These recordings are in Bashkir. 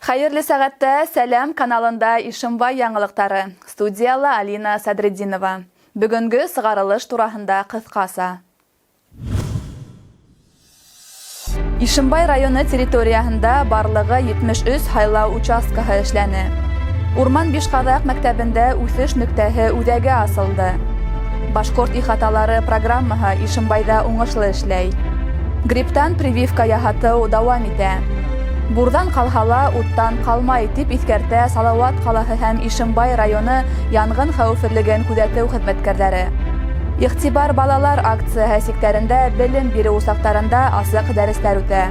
Хәйерле сәғәттә Сәләм каналында Ишембай яңылыҡтары. Студияла Алина Садретдинова. Бөгөнгө сығарылыш тураһында ҡыҫҡаса. Ишембай районы территорияһында барлығы 73 һайлау участкаһы эшләне. Урман Бишҡаҙаҡ мәктәбендә үҫеш нөктәһе үҙәге асылды. Башҡорт ихаталары программаһы Ишембайҙа уңышлы эшләй. Грипптан прививка яһатыу дауам итә. Бурҙан ҡалһа ла, уттан ҡалмай, тип иҫкәртә Салауат ҡалаһы һәм Ишембай районы янғын хәүефһеҙлеген күҙәтеү хеҙмәткәрҙәре. Иғтибар балалар акцияһы сиктәрендә белем биреү усаҡтарында асыҡ дәрестәр үтә.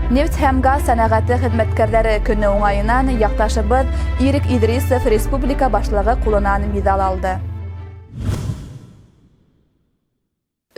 Нефть һәм газ сәнәғәте хеҙмәткәрҙәре көнө уңайынан яҡташыбыҙ Ирек Идрисов республика башлығы ҡулынан миҙал алды.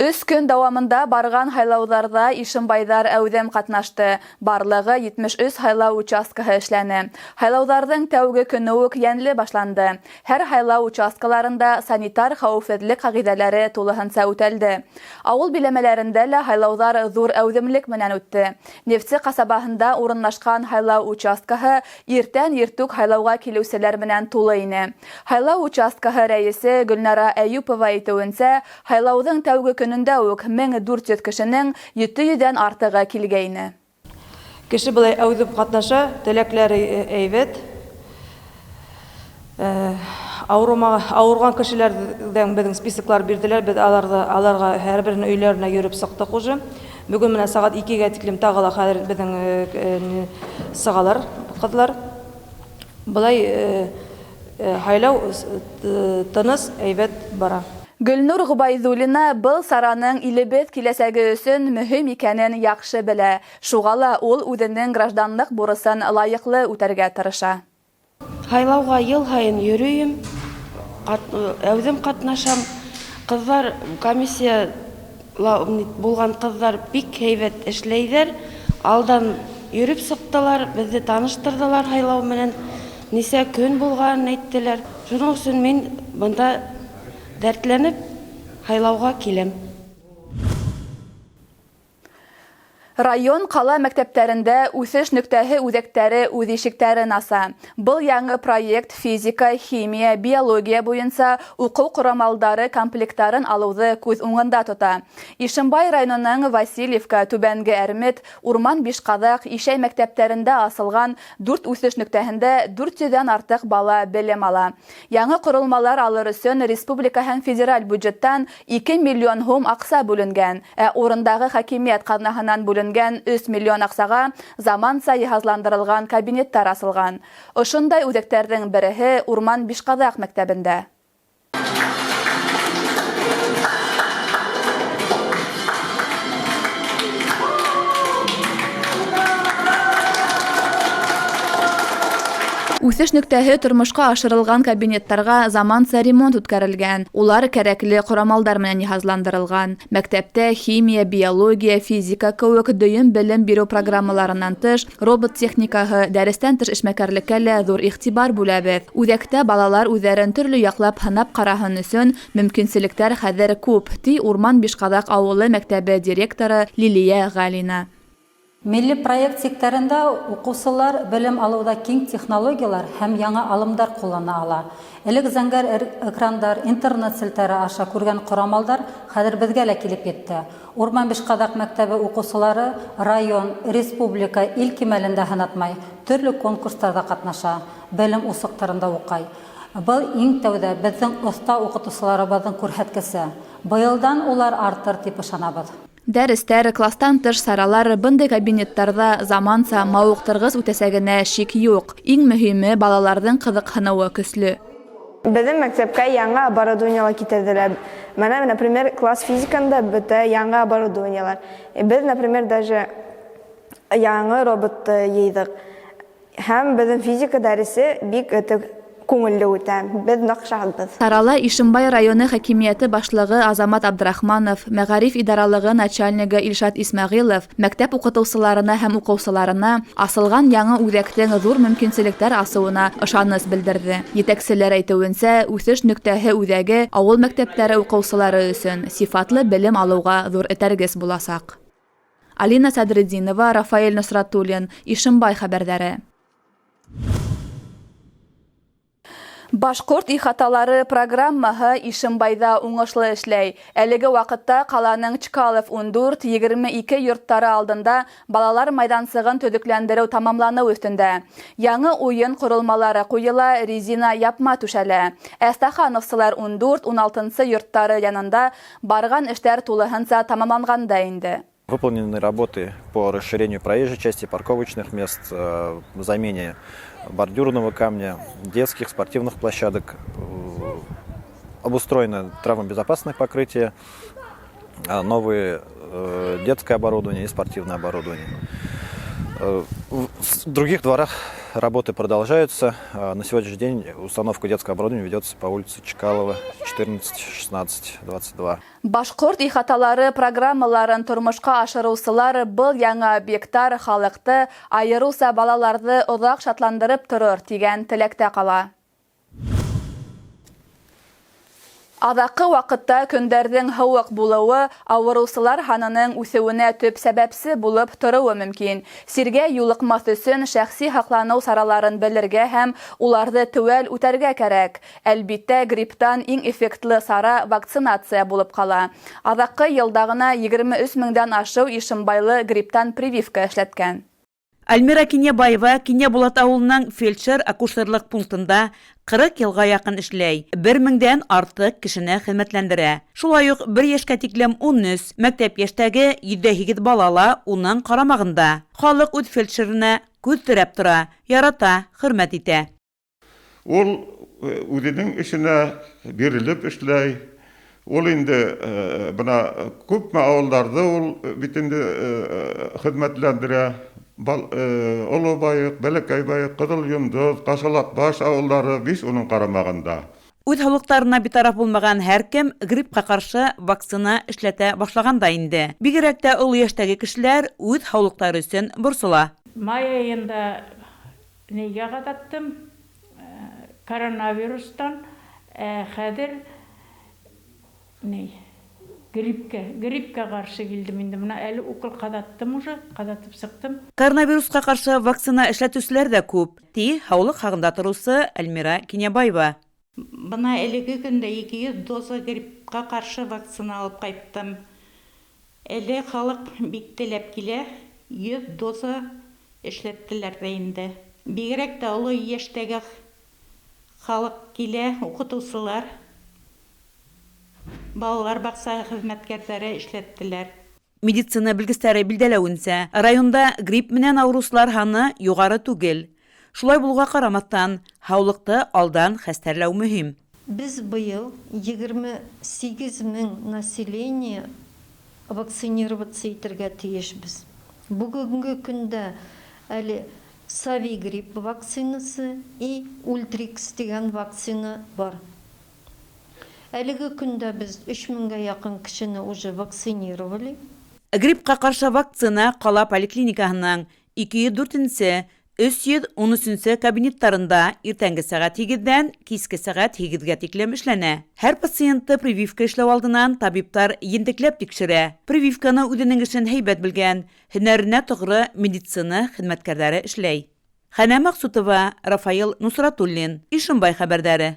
Өс көн дауамында барған һайлауҙарҙа ишембайҙар әүҙем ҡатнашты. Барлығы 73 һайлау участкаһы эшләне. Һайлауҙарҙың тәүге көнө үк йәнле башланды. Һәр һайлау участкаларында санитар хәүефһеҙлек ҡағиҙәләре тулыһынса үтәлде. Ауыл биләмәләрендә лә һайлауҙар ҙур әүҙемлек менән үтте. Нефтсе ҡасабаһында урынлашҡан һайлау участкаһы иртән иртүк һайлауға килеүселәр менән тулы ине. Һайлау участкаһы рәйесе Гөлнара Әйүпова әйтеүенсә, һайлауҙың тәүге көнөндә үк 1400 кешенең 700-дән артығы килгәйне. Кеше былай әүҙем ҡатнаша, теләкләре әйбәт. Ауырма, ауырған кешеләрҙән беҙҙең списоклар бирҙеләр, беҙ аларҙы аларға һәрберенең өйләренә йөрөп сыҡтыҡ уже. Бөгөн менә сәғәт 2-гә тиклем тағы ла хәҙер беҙҙең сығалар ҡыҙлар. Былай һайлау тыныс, әйбәт бара. Гөлнур Ғобәйҙуллина был сараның илебеҙ киләсәге өсөн мөһим икәнен яҡшы белә. Шуға ла ул үҙенең гражданлыҡ бурысын лайыҡлы үтәргә тырыша. Һайлауға йыл һайын йөрөйөм, әүҙем ҡатнашам. Ҡыҙҙар комиссия булған ҡыҙҙар бик һәйбәт эшләйҙәр. Алдан йөрөп сыҡтылар, беҙҙе таныштырҙылар һайлау менән. Нисә көн булғанын әйттеләр. Шуның өсөн мин бында дәртләнеп һайлауға киләм. Район ҡала мәктәптәрендә үҫеш нөктәһе үҙәктәре үҙ ишектәрен аса. Был яңы проект физика, химия, биология буйынса уҡыу ҡорамалдары комплекттарын алыуҙы күҙ уңында тота. Ишембай районының Васильевка, Түбәнге Әрмет, Урман Бишҡаҙаҡ, Ишәй мәктәптәрендә асылған дүрт үҫеш нөктәһендә 400-дән артыҡ бала белем ала. Яңы ҡоролмалар алыр өсөн республика һәм федераль бюджеттан 2 миллион һум аҡса бүленгән, ә урындағы хакимиәт ҡаҙнаһынан бүленгән 3 миллион аҡсаға заманса йыһазландырылған кабинеттар асылған. Ошондай үҙәктәрҙең береһе Урман Бишҡаҙаҡ мәктәбендә. Үҫеш нөктәһе тормошҡа ашырылған кабинеттарға заманса ремонт үткәрелгән. Улар кәрәкле ҡорамалдар менән йыһазландырылған. Мәктәптә химия, биология, физика кеүек дөйөм белем биреү программаларынан тыш, робот техникаһы, дәрестән тыш эшмәкәрлеккә лә ҙур иғтибар бүләбеҙ. Үҙәктә балалар үҙҙәрен төрлө яҡлап һынап ҡараһын өсөн мөмкинселектәр хәҙер күп, ти Урман Бишҡаҙаҡ ауылы мәктәбе директоры Лилиә Ғәлина. Милли проект сиктәрендә уҡыусылар белем алыуҙа киң технологиялар һәм яңы алымдар ҡуллана ала. Элек зәңгәр экрандар, интернет селтәре аша күргән ҡорамалдар хәҙер беҙгә лә килеп етте. Урман Бишҡаҙаҡ мәктәбе уҡыусылары район, республика, ил кимәлендә һынатмай, төрлө конкурстарҙа ҡатнаша, белем усаҡтарында уҡый. Был иң тәүҙә беҙҙең оҫта уҡытыусыларыбыҙҙың күрһәткесе. Быйылдан улар артыр тип ышанабыҙ. Дәрестәр, кластан тыш саралар бындай кабинеттарҙа заманса мауыҡтырғыс үтәсәгенә шик юҡ. Иң мөһиме балаларҙың ҡыҙыҡһыныуы көслө. Беҙҙең мәктәпкә яңы оборудованиелар китерҙеләр. Менә, например, класс физиканда бөтә яңы оборудованиелар. Беҙ, например, даже яңы роботты йыйҙыҡ. Һәм беҙҙең физика дәресе бик күңелле үтә. Беҙ ныҡ шатбыҙ. Сарала Ишембай районы хакимиәте башлығы Азамат Абдрахманов, мәғариф идаралығы начальнигы Илшат Исмәғилов мәктәп уҡытыусыларына һәм уҡыусыларына асылған яңы үҙәктең ҙур мөмкинселектәр асыуына ышаныс белдерҙе. Етәкселәр әйтеүенсә, үҫеш нөктәһе үҙәге ауыл мәктәптәре уҡыусылары өсөн сифатлы белем алыуға ҙур этәргес буласаҡ. Алина Садретдинова, Рафаэль Носратуллин, Ишембай хәбәрҙәре. Башҡорт ихаталары программаһы Ишембайҙа уңышлы эшләй. Әлеге ваҡытта ҡаланың Чкалов 14, 22 йорттары алдында балалар майҙансығын төҙөкләндереү тамамланыу өҫтөндә. Яңы уйын ҡоролмалары ҡуйыла, резина япма түшәлә. Ә стахановсылар 14, 16 йорттары янында барған эштәр тулыһынса тамамланған да инде. Выполнены работы по расширению проезжей части, парковочных мест, замене бордюрного камня, детских, спортивных площадок. Обустроено травмобезопасное покрытие, новые детское оборудование и спортивное оборудование. В других дворах работы продолжаются. На сегодняшний день установка детского оборудования ведется по улице Чкалова, 14, 16, 22. Башҡорт ихаталары программаларын тормошҡа ашырыусылар был яңы объекттар халыҡты, айырыуса балаларҙы оҙаҡ шатландырып торор тигән теләктә ҡала. Аҙаҡҡы ваҡытта көндәрҙең һыуыҡ булыуы ауырыусылар һанының үҫеүенә төп сәбәпсе булып тороуы мөмкин. Сиргә юлыҡмаҫ өсөн шәхси һаҡланыу сараларын белергә һәм уларҙы теүәл үтәргә кәрәк. Әлбиттә, грипптан иң эффектлы сара вакцинация булып ҡала. Аҙаҡҡы йылда ғына 23 меңдән ашыу ишембайлы грипптан прививка эшләткән. Альмира Кинебаева Кинебулат ауылының фельдшер-акушерлык пунктында 40 йылға яҡын эшләй, 1 меңдән артыҡ кешене хеҙмәтләндерә. Шулай уҡ бер йәшкә тиклем 13, мәктәп йәштәге 108 бала ла уның ҡарамағында. Халыҡ үҙ фельдшерына күҙ терәп тора, ярата, хөрмәт итә. Ул үҙенең эшенә бирелеп эшләй. Ул инде бына күпме ауылдарҙы ул бит инде хеҙмәтләндерә. Оло Байыҡ, Бәләкәй Байыҡ, Ҡыҙыл Йондоҙ, Ҡашалаҡбаш ауылдары биш уның ҡарамағында. Үҙ һаулыҡтарына битараф булмаған һәр кем гриппҡа ҡаршы вакцина эшләтә башлаған да инде. Бигерәк тә оло йәштәге кешеләр үҙ һаулыҡтары өсөн борсола. Май айында нейгә ҡаҙаттым? Коронавирустан, хәҙер ней? Гриппкә ҡаршы килдем инде. Бына әле укол ҡаҙаттым уже, ҡаҙатып сыҡтым. Коронавирусҡа ҡаршы вакцина эшләтеүселәр ҙә күп, ти һаулыҡ һағында тороусы Әлмира Кинебаева. Бына әлеге көндә 200 доза гриппҡа ҡаршы вакцина алып ҡайттым. Әле халыҡ бик теләп килә, 100 доза эшләттеләр ҙә инде. Бигерәк тә оло йәштәге халыҡ килә, уҡытыусылар, балалар баҡсаһы хеҙмәткәрҙәре эшләттеләр. Медицина белгестәре билдәләүенсә, районда грипп менән ауырыусылар һаны юғары түгел. Шулай булыуға ҡарамаҫтан, һаулыҡты алдан хәстәрләү мөһим. Беҙ быйыл 28 мең население вакцинироваться итергә тейешбеҙ. Бөгөнгө көндә әле Савигрипп вакцинасы и Ультрикс тигән вакцина бар. Әлеге көндә беҙ өс меңгә яҡын кешене уже вакцинировали. Гриппҡа ҡаршы вакцина ҡала поликлиникаһының 204-нсе, 313-нсе кабинеттарында иртәнге сәғәт 8-дән киске сәғәт 8-гә тиклем эшләнә. Һәр пациентты прививка эшләү алдынан табиптар ентекләп тикшерә. Прививканы үҙенең эшен һәйбәт белгән, һөнәренә тоғро медицина хеҙмәткәрҙәре эшләй. Хәнә Маҡсутова, Рафаил Нусратуллин, Ишембай хәбәрҙәре.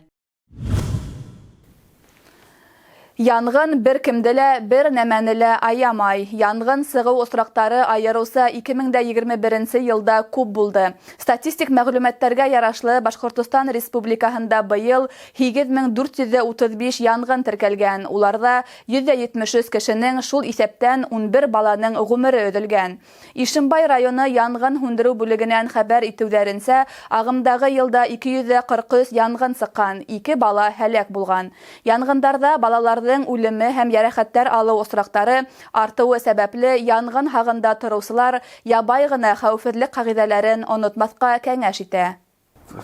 Янғын бер кемде лә, бер нәмәне лә аямай. Янғын сығыу осраҡтары айырыуса 2021 йылда күп булды. Статистик мәғлүмәттәргә ярашлы Башҡортостан Республикаһында быйыл 8435 янғын теркәлгән. Уларҙа 173 кешенең, шул иҫәптән 11 баланың ғүмере өҙөлгән. Ишембай районы янғын һүндереү бүлегенән хәбәр итеүҙәренсә, ағымдағы йылда 243 янғын сыҡҡан, 2 бала һәләк булған. Янғындарҙа балалар үлеме һәм йәрәхәттәр алыу осраҡтары артыуы сәбәпле янғын һағында тороусылар ябай ғына хәүефһеҙлек ҡағиҙәләрен онотмаҫҡа кәңәш итә.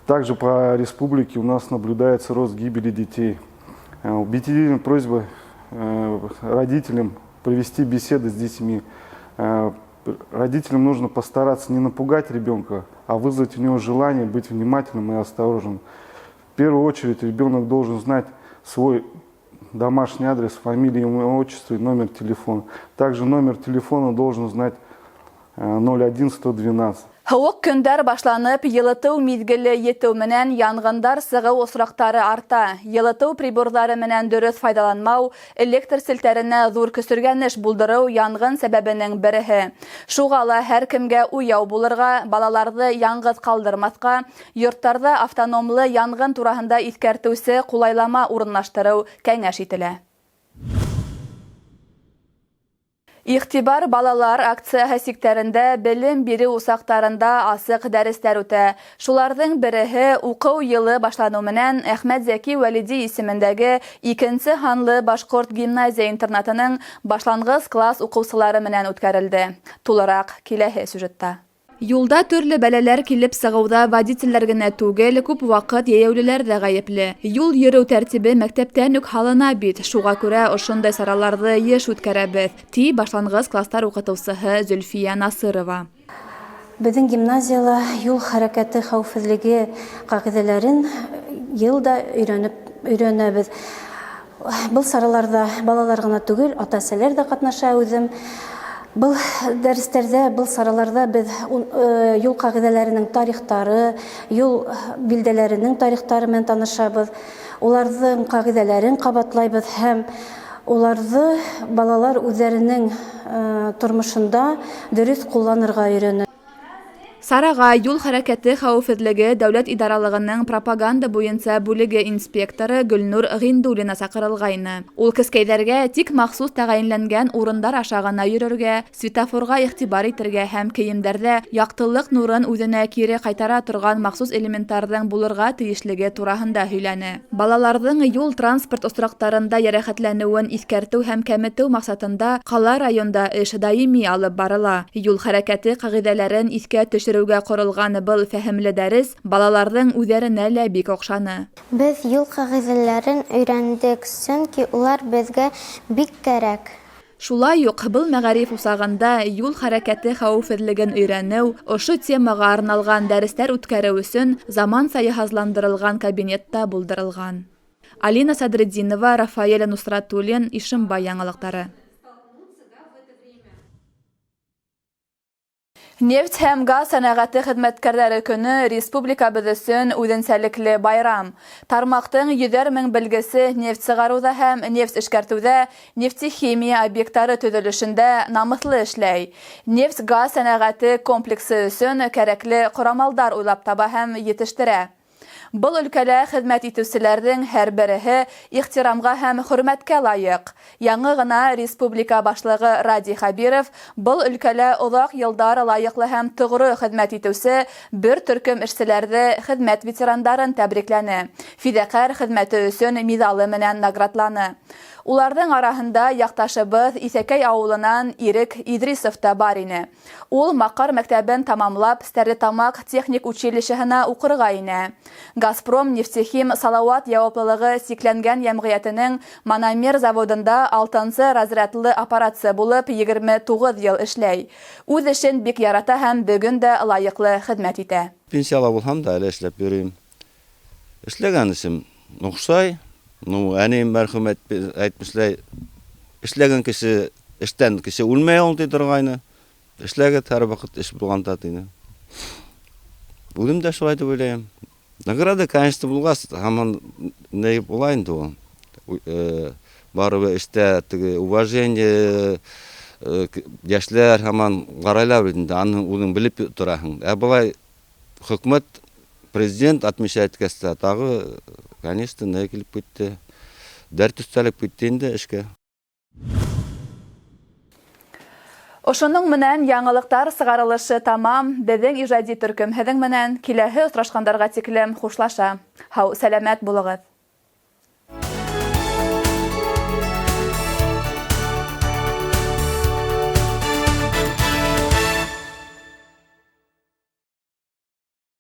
Также по республике у нас наблюдается рост гибели детей. Убедительная просьба родителям провести беседы с детьми. Родителям нужно постараться не напугать ребенка, а вызвать у него желание быть внимательным и осторожным. В первую очередь ребенок должен знать свой домашний адрес, фамилию, имя, отчество и номер телефона. Также номер телефона должен знать 01 112. Һыуыҡ көндәр башланып, йылытыу миҙгеле етеү менән янғындар сығыу осраҡтары арта. Йылытыу приборҙары менән дөрөҫ файҙаланмау, электр селтәренә ҙур көсөргәнеш булдырыу янғын сәбәбенең береһе. Шуға ла һәр кемгә уяу булырға, балаларҙы яңғыҙ ҡалдырмаҫҡа, йорттарҙа автономлы янғын тураһында иҫкәртеүсе ҡулайлама урынлаштырыу кәңәш ителә. Иғтибар балалар акцияһы сиктәрендә белем биреү усаҡтарында асыҡ дәрестәр үтә. Шуларҙың береһе уҡыу йылы башланыу менән Әхмәт Зәки Вәлиди исемендәге икенсе һанлы башҡорт гимназия-интернатының башланғыс класс уҡыусылары менән үткәрелде. Тулыраҡ киләһе сюжетта. Юлда төрлө бәләләр килеп сығыуҙа водителдәр генә түгел, күп ваҡыт йәйәүлеләр ҙә ғәйепле. Юл йөрөү тәртибе мәктәптән үк һалына бит, шуға күрә ошондай сараларҙы йыш үткәрәбеҙ, ти башланғыс кластар уҡытыусыһы Зөлфиә Насырова. Беҙҙең гимназияла юл хәрәкәте хәүефһеҙлеге ҡағиҙәләрен йыл да өйрәнеп өйрәнәбеҙ. Был сараларҙа балалар ғына түгел, ата-әсәләр ҙә ҡатнаша үҙем. Был дәрестәрҙә, был сараларҙа беҙ юл ҡағиҙәләренең тарихтары, юл билдәләренең тарихтары менән танышабыҙ, уларҙың ҡағиҙәләрен ҡабатлайбыҙ һәм уларҙы балалар үҙҙәренең тормошонда дөрөҫ ҡулланырға өйрәнә. Сараға юл хәрәкәте хәүефһеҙлеге дәүләт идаралығының пропаганда буйынса бүлеге инспекторы Гөлнур Ғиндуллина саҡырылғайны. Ул кескәйҙәргә тик махсус тәғәйенләнгән урындар аша ғына йөрөргә, светофорға иғтибар итергә һәм кейемдәрҙә яҡтылыҡ нурын үҙенә кире ҡайтара торған махсус элементтарҙың булырға тейешлеге тураһында һөйләне. Балаларҙың юл-транспорт осраҡтарында йәрәхәтләнеүен иҫкәртеү һәм кәметеү маҡсатында ҡала-районда эш даими алып барыла. Юл хәрәкәте ҡағиҙәләрен иҫкә төшөрөүгә ҡоролған был фәһемле дәрес балаларҙың үҙҙәренә лә бик оҡшаны. Беҙ юл ҡағиҙәләрен өйрәндек, сөнки улар беҙгә бик кәрәк. Шулай уҡ был мәғариф усағында юл хәрәкәте хәүефһеҙлеген өйрәнеү, ошо темаға арналған дәрестәр үткәреү өсөн заманса йыһазландырылған кабинет та булдырылған. Алина Садретдинова, Рафаэль Нусратуллин, Ишембай яңылыҡтары. Нефть һәм газ сәнәғәте хеҙмәткәрҙәре көнө республикабыҙ өсөн үҙенсәлекле байрам. Тармаҡтың йөҙәр мең белгесе нефть сығарыуҙа һәм нефть эшкәртеүҙә, нефтехимия объекттары төҙөлөшөндә намыҫлы эшләй. Нефть-газ сәнәғәте комплексы өсөн кәрәкле ҡорамалдар уйлап таба һәм етештерә. Был өлкәлә хеҙмәт итеүселәрҙең һәр береһе ихтирамға һәм хөрмәткә лайыҡ. Яңы ғына республика башлығы Радий Хәбиров был өлкәлә оҙаҡ йылдар лайыҡлы һәм тоғро хеҙмәт итеүсе бер төркөм эшселәрҙе, хеҙмәт ветерандарын тәбрикләне. Фиҙаҡәр хеҙмәте өсөн миҙалы менән наградланы. Уларҙың араһында яҡташыбыҙ Иҫәкәй ауылынан Ирек Идрисов та бар ине. Ул Маҡар мәктәбен тамамлап, Стәрлетамаҡ техник училищеһына уҡырға инә. Газпром нефтехим Салауат яуаплылығы сикләнгән йәмғиәтенең Мономер заводында алтынсы разрядлы аппаратсы булып 29 йыл эшләй. Үҙ эшен бик ярата һәм бөгөн дә лайыҡлы хеҙмәт итә. Пенсияла булһам да әле эшләп йөрөйөм. Эшләгән эшем оҡшай. Ну, әнейем мәрхүм әйтмешләй, эшләгән кеше, эштән кеше үлмәй ул ти торғайны. Эшләгеҙ һәр ваҡыт эш булғанда тине. Үҙем дә шулай тип уйлайым. Награда, конечно, булғас, һаман ни була инде ул. Барыбер эштә теге уважение, йәшләр һаман ҡарайлар бит инде, аны үҙең белеп тораһың. Ә былай хөкүмәт, президент отмечать иткәс тә, тағы, конечно, ни килеп китте. Дәрт өҫтәлеп китте инде эшкә. Ошоноң менән яңылыҡтар сығарылышы тамам. Беҙҙең ижади төркөм һеҙҙең менән киләһе осрашҡандарға тиклем хушлаша. Һау, сәләмәт булығыҙ.